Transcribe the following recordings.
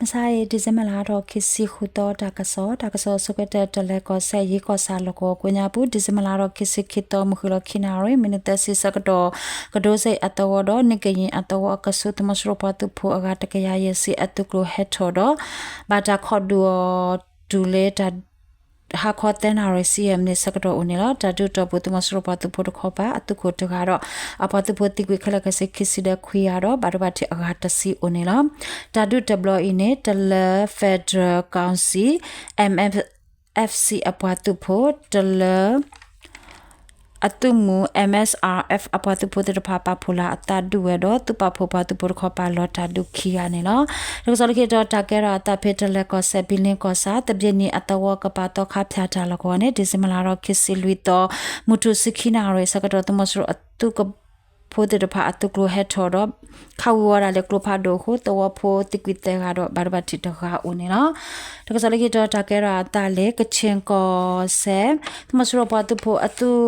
မဆါအံၤ December လါထီၣ်ခံဆံဃုသီ တၢ်ကစီၣ်, တၢ်ကစီၣ်ဆိကတၢၢ် တလဲၤကီၢ်စဲၣ် ယ့ကီၢ်ဆၣ်လီၢ်ကဝီၤကိးညါပူၤ December လါထီၣ်ခံဆံခံသီ မုၢ်ဃ့ၢ်လီၤခံနၣ်ရံၣ် မံးနံးသၢဆံဆၢကတီၢ် ကဒိစ့ၣ်အသဝီဒီး နံၣ်ကယံၤအသဝီအကဆူး သုးမီၤစိရိၤပှၤသုးဖိအဂၤတကယၤယဲၢ်ဆံအသုးကျိၤဟဲထီၣ်ဒီး ဘၣ်တၢ်ခိးဒုးအီၤတုၤလၢတၢ် ဟါခီသၢနၣ်ရံၣ်ဆံယဲၢ်မံးနံးဆၢကတီၢ်အိၣ်န့ၣ်လီၤ. တၢ်ဒုးတီၢ်ပူၤ သုးမီၤစိရိၤပှၤသုးဖိတခီပၤ အသုးခိၣ်တဂၤဒီး အပှၤသုးဖိသံကွံာ်ခဲလၢာ်ခဲဆ့ခံဆံဒီးခွံဂၤဒီး ဘၣ်ဒိဘၣ်ထံးအဂၤတဆံအိၣ်န့ၣ်လီၤ. တၢ်ဒုးတဘျီအံၤန့ၣ် တလၢ Federal Council, M F C အပှၤသုးဖိ တလၢ အသုးမုၢ် M S R F အပှၤသုးဖိသ့ၣ်တဖၣ်ပာ်ဖှိၣ်လၢအသးဒုးဝဲဒီး သုးပာ်ဖှိၣ်ပှၤသုးဖိတခီပၤလီၤတၢ်ဒုးခံဂၤန့ၣ်လီၤ. တၢ်ကစီၣ်လၢခံတီၤ တၢ်ကဲထီၣ်အသးဖဲတလဲၤကီၢ်စဲၣ် ဘံလ့ကီၢ်ဆၣ် သဘျ့နံၤအသဝီကပာ်သီခါဖၠၣ်တၢ်လီၢ်ကဝီၤန့ၣ် December လါထီၣ်ခံဆံလွံၢ်သီ မုၢ်ထူၣ်ဆံခံနၣ်ရံၣ်ဆၢကတီၢ် သုးမီၤစိရိၤအသုးက ဖိသ့ၣ်တဖၣ်အသုးကျိၤဟဲထီၣ်ဒီး ခးဝံၤဝီၤဒၣ်လၢကျိဖးဒိၣ်အဃိ သဝီဖိသံကွံာ်သၢဂၤဒီး ဘၣ်ဒိဘၣ်ထံးတဂၤအိၣ်န့ၣ်လီၤ. တၢ်ကစီၣ်လၢခံတီၤ တၢ်ကဲထီၣ်အသးလၢ ကခ့ၣ်ကီၢ်စဲၣ် သုးမီၤစိရိၤပှၤသုးဖိအသုး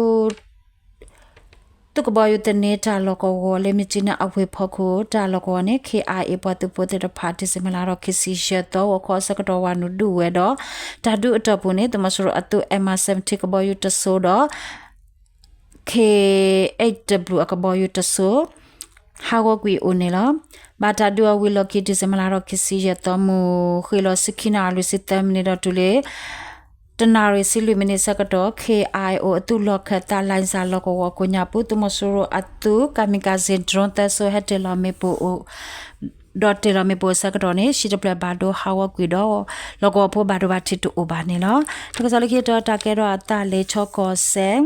သုးကဘီယူၤသန့တၢ်လီၢ်ကဝီၤလၢ မြစ်ကြီးနား အဝ့ၢ်ဖီခိၣ်တၢ်လီၢ်ကဝီၤန့ၣ် K I A ပှၤသုးဖိသ့ၣ်တဖၣ် December လါထီၣ်ခံဆံယဲၢ်သီ ဂီၤခီအဆၢကတီၢ်ဝၤနုာ်ဒုးဝဲဒီး တၢ်ဒုးအတီၢ်ပူၤန့ၣ် သုးမီၤစိရိၤအသုး M seventeen ကဘီယူၤတစိၤဒီး K eight W အကဘီယူၤတစိၤ ဟးဂီၤကွံာ်အိၣ်န့ၣ်လီၤ. ဘၣ်တၢ်ဒုးအီၤဝံၤလီၢ်ခံ December လါထီၣ်ခံဆံယဲၢ်သီ မုၢ်ဃ့ၢ်လီၤဆံခံနၣ်ရံၣ်လွံၢ်ဆံသၢမံးနံးဒီးတုၤလၢ တနၣ်ရံၣ်ဆံလွံၢ်မံးနံးဆၢကတီၢ် K I O အသုးလီၢ်ခၢၣ်သး လိုင်ဇာလီၢ်ကဝီၤကိးညါပူၤ သုးမီၤစိရိၤအသုး kamikaze drone သၢစိၤဟဲတ့ၢ်လီၤမ့ၣ်ပိၢ်အိၣ် ဒီးတ့ၢ်လီၤမ့ၣ်ပိၢ်အဆၢကတီၢ်န့ၣ် ဟံၣ်တဖျၢၣ်ဘၣ်ဒိဟးဂီၤကွံာ်ဒီး လီၢ်ကဝီၤဖိဘၣ်ဒိဘၣ်ထံးတအိၣ်ဘၣ်န့ၣ်လီၤ. တၢ်ကစီၣ်လၢခံတီၤ တၢ်ကဲထီၣ်အသးလၢ ခၠီကီၢ်စဲၣ်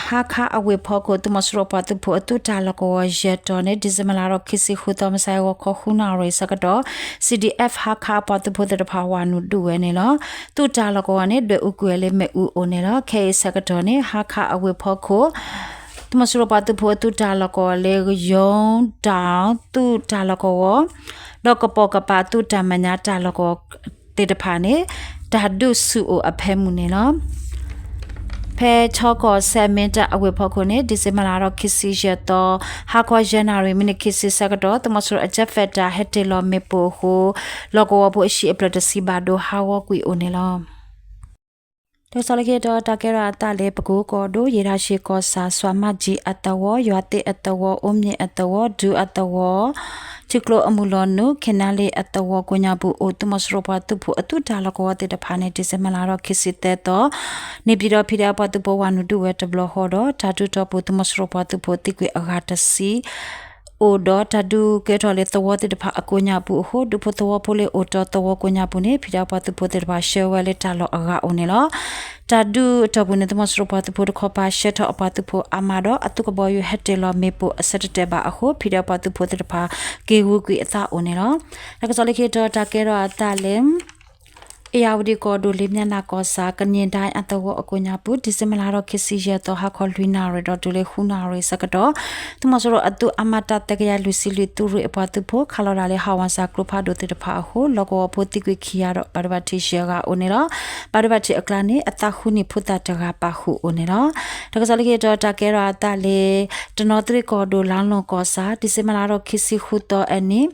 ဟါခါအဝ့ၢ်ဖီခိၣ် သုးမီၤစိရိၤပှၤသုးဖိအသုးတၢ်လီၢ်ကဝီၤယဲၢ်တီၤန့ၣ် December လါထီၣ်ခံဆံဃုသီ မုၢ်ဆါအဂီၤခီဃုနၣ်ရံၣ်ဆၢကတီၢ် C D F ဟါခါအပှၤသုးဖိသ့ၣ်တဖၣ်ဝၤနုာ်ဒုးဝဲန့ၣ်လီၤ. သုးတၢ်လီၢ်ကဝီၤန့ၣ် ဒွဲၣ်အူကွံာ်ဝဲလၢမ့ၣ်အူအိၣ်န့ၣ်လီၤ. ခဲအံၤဆၢကတီၢ်န့ၣ် ဟါခါအဝ့ၢ်ဖီခိၣ် သုးမီၤစိရိၤပှၤသုးဖိအသုးတၢ်လီၢ်ကဝီၤလၢ ကယီတၢ်သုးတၢ်လီၢ်ကဝီၤ ဒီးကပိာ်ကပၤသုးတၢ်မဲာ်ညါတၢ်လီၢ်ကဝီၤသ့ၣ်တဖၣ်န့ၣ် တၢ်ဒုးဆူၣ်အိၣ်အဖၢမုၢ်န့ၣ်လီၤ. ဖဲခၠီကီၢ်စဲၣ် မ့ၢ်တၢ်အဝ့ၢ်ဖီခိၣ်န့ၣ် December လါထီၣ်ခံဆံယဲၢ်သီ ဟါခီယဲၢ်နၣ်ရံၣ် မံးနံးခံဆံဆၢကတီၢ် သုးမီၤစိရိၤအ jet fighter ဟဲတ့ၢ်လီၤမ့ၣ်ပိၢ်အဃိ လီၢ်ကဝီၤဖိအဟံၣ်အဖျၢၣ်တဆံဘၣ်ဒိဟးဂီၤကွံာ်အိၣ်န့ၣ်လီၤ. တၢ်ကစီၣ်လၢခံတီၤ တၢ်ကဲထီၣ်အသးလၢ ပကိကီၢ်ဒိၣ် ယ့ၣ်ဒၣ်ရှ့ကီၢ်ဆၣ် စွာ်မၢ်ကၠံအသဝီ ယွၤသ့ၣ်အသဝီ အိၣ်မ့ၣ်အသဝီ ဒူအသဝီ ထံကျိအမုၢ်လီၤနုာ် ခ့နါလ့အသဝီကိးညါပူၤအိၣ် သုးမီၤစိရိၤပှၤသုးဖိအသုးတၢ်လီၢ်ကဝီၤသ့ၣ်တဖၣ်န့ၣ် December လါထီၣ်ခံဆံသၢသီ န့ၣ်ပၠံၣ်ဒီး ဖံးဒဲး ပှၤသုးဖိဝၤနုာ်ဒုးဝဲတဘျီဃီဒီး တၢ်ဒုးတီၢ်ပူၤ သုးမီၤစိရိၤပှၤသုးဖိသံကွံာ်အဂၤတဆံ အိၣ်ဒီး တၢ်ဒုးကဲထီၣ်လၢသဝီသ့ၣ်တဖၣ်အကိးညါပူၤအဃိ ဒူဖိသဝီဖိလၢအိၣ်တီၢ်သဝီကိးညါပူၤန့ၣ် ဖံးဒဲးပှၤသုးဖိသ့ၣ်တဖၣ် ဆှၢဝဲလၢတၢ်လီၢ်အဂၤအိၣ်န့ၣ်လီၤ. တၢ်ဒုးအတီၢ်ပူၤန့ၣ် သုးမီၤစိရိၤပှၤသုးဖိတခီပၤ ဆှၢထီၣ်အပှၤသုးဖိအါမးဒီး အသုးကဘီယူၤဟဲတ့ၢ်လီၤမ့ၣ်ပိၢ်အဆၢတတဲာ်ဘၣ်အဃိ ဖံးဒဲးပှၤသုးဖိသ့ၣ်တဖၣ် က့ၤဂုာ်ကွံာ်အသးအိၣ်န့ၣ်လီၤ. တၢ်ကစီၣ်လၢခံတီၤ တၢ်ကဲထီၣ်အသးလၢ အ့ၣ်ယၣ်ဝတံၣ်ကီၢ်ဒိၣ် လ့ၣ်မၠဲၣ်နၣ်ကီၢ်ဆၣ် ကန့ၢ်ဒၣ်အသဝီအကိးညါပူၤ December လါထီၣ်ခံဆံယဲၢ်သီ ဟါခီလွံၢ်နၣ်ရံၣ်ဒီးတုၤလၢဃုနၣ်ရံၣ်ဆၢကတီၢ် သုးမီၤစိရိၤအသုးအါမးတၢ်သၢကယၤလွံၢ်ဆံလွံၢ် သုးရ့ၣ်အပှၤသုးဖိ ခးလီၤဒၣ်လၢဟးဝီၣ်စၣ်ကျိဖးဒိၣ်သ့ၣ်တဖၣ်အဃိ လီၢ်ကဝီၤဖိသံကွံာ်ခံဂၤဒီး ဘၣ်ဒိဘၣ်ထံးယဲၢ်ဂၤအိၣ်န့ၣ်လီၤ. ဘၣ်ဒိဘၣ်ထံးအကျါန့ၣ် အသးဃုနံၣ်ဖိသၣ်တဂၤပာ်ဃုာ်အိၣ်န့ၣ်လီၤ. တၢ်ကစီၣ်လၢခံတီၤ တၢ်ကဲထီၣ်အသးလၢ တနီသရံၣ်ကီၢ်ဒိၣ် လါလီၢ်ကီၢ်ဆၣ် December လါထီၣ်ခံဆံဃုသီအနံၤ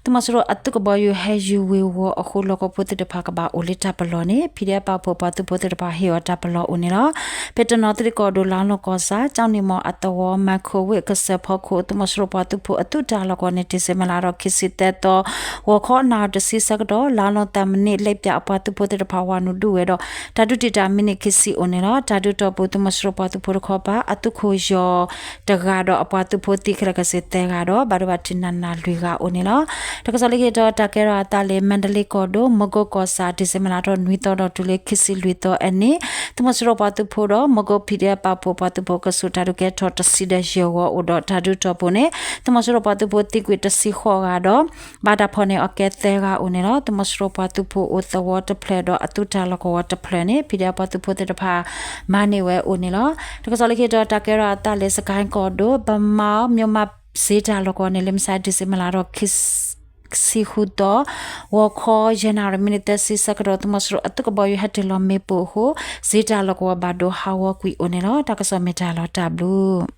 သုးမီၤစိရိၤအသုးကဘီယူၤဟဲယူၤဝ့ၤဝီၤအဃိ လီၢ်ကဝီၤဖိသ့ၣ်တဖၣ်ကဘၣ်အိၣ်လၢတၢ်ပလီၢ်န့ၣ် ဖံးဒဲး ပာ်ဖှိၣ်ပှၤသုးဖိသ့ၣ်တဖၣ်ဟ့ၣ်အီၤတၢ်ပလီၢ်အိၣ်န့ၣ်လီၤ. ဖဲတနီသရံၣ်ကီၢ်ဒိၣ် လါလီၢ်ကီၢ်ဆၣ် ကၠီနံၣ်မီၢ်အသဝီ မၤခိၣ်ဝ့ၢ်ကစၢၢ်ဖီခိၣ် သုးမီၤစိရိၤပှၤသုးဖိအသုးတၢ်လီၢ်ကဝီၤန့ၣ် December လါထီၣ်ခံဆံသၢသီ ဂီၤခီနၣ်ရံၣ်တဆံဆၢကတီၢ် လါလီၢ်သးမနံၣ် လ့ပၠၣ်အပှၤသုးဖိသ့ၣ်တဖၣ်ဝၤနုာ်ဒုးဝဲဒီး တၢ်ဒုးတံာ်တာ်မံးနံးခံဆံအိၣ်န့ၣ်လီၤ. တၢ်ဒုးတီၢ်ပူၤ သုးမီၤစိရိၤပှၤသုးဖိတခီပၤ အသုးခိၣ်ယီၤတဂၤဒီး အပှၤသုးဖိသံခဲလၢာ်ခဲဆ့သၢဂၤဒီး ဘၣ်ဒိဘၣ်ထံးနးနးလွံၢ်ဂၤအိၣ်န့ၣ်လီၤ. တၢ်ကစီၣ်လၢခံတီၤ တၢ်ကဲထီၣ်အသးလၢ မါဒလ့ကီၢ်ဒိၣ် မကိကီၢ်ဆၣ် December လါထီၣ်နွံသီဒီးတုၤလၢခံဆံလွံၢ်သီအနံၤ သုးမီၤစိရိၤပှၤသုးဖိဒီး မကိ ဖံးဒဲး ပာ်ဖှိၣ်ပှၤသုးဖိကဆူး တၢ်ဒုးကဲထီၣ်တဆံဒီးယဲၢ်ဂီၤအိၣ်ဒီး တၢ်ဒုးတီၢ်ပူၤန့ၣ် သုးမီၤစိရိၤပှၤသုးဖိသံကွံာ်တဆံဃိးဂၤဒီး ဘၣ်တၢ်ဖီၣ်န့ၢ်အီၤကဲသၢဂၤအိၣ်န့ၣ်လီၤ. သုးမီၤစိရိၤပှၤသုးဖိအိၣ်သဝီတဖျၢၣ်ဒီးအသုးတၢ်လီၢ်ကဝီၤတဖျၢၣ်န့ၣ် ဖံးဒဲးပှၤသုးဖိသ့ၣ်တဖၣ် မၤန့ၢ်ဝဲအိၣ်န့ၣ်လီၤ. တၢ်ကစီၣ်လၢခံတီၤ တၢ်ကဲထီၣ်အသးလၢ စကဲၣ်ကီၢ်ဒိၣ် ဗန်းမောက်မြို့မ စ့တၢ်လီၢ်ကဝီၤန့ၣ် လၢမုၢ်ဆါ December လါထီၣ်ခံဆံဃုသီ ဂီၤခီယဲၢ်နၣ်ရံၣ် မံးနံးသၢဆံဆၢကတီၢ် သုးမီၤစိရိၤအသုးကဘီယူၤဟဲတ့ၢ်လီၤမ့ၣ်ပိၢ်အဃိ စ့တၢ်လီၢ်ကဝီၤဘၣ်ဒိဟးဂီၤကွံာ်အိၣ်န့ၣ်လီၤ. တၢ်ကစီၣ်မ့ၢ်တၢ်လီၤတၢ်ဘျုး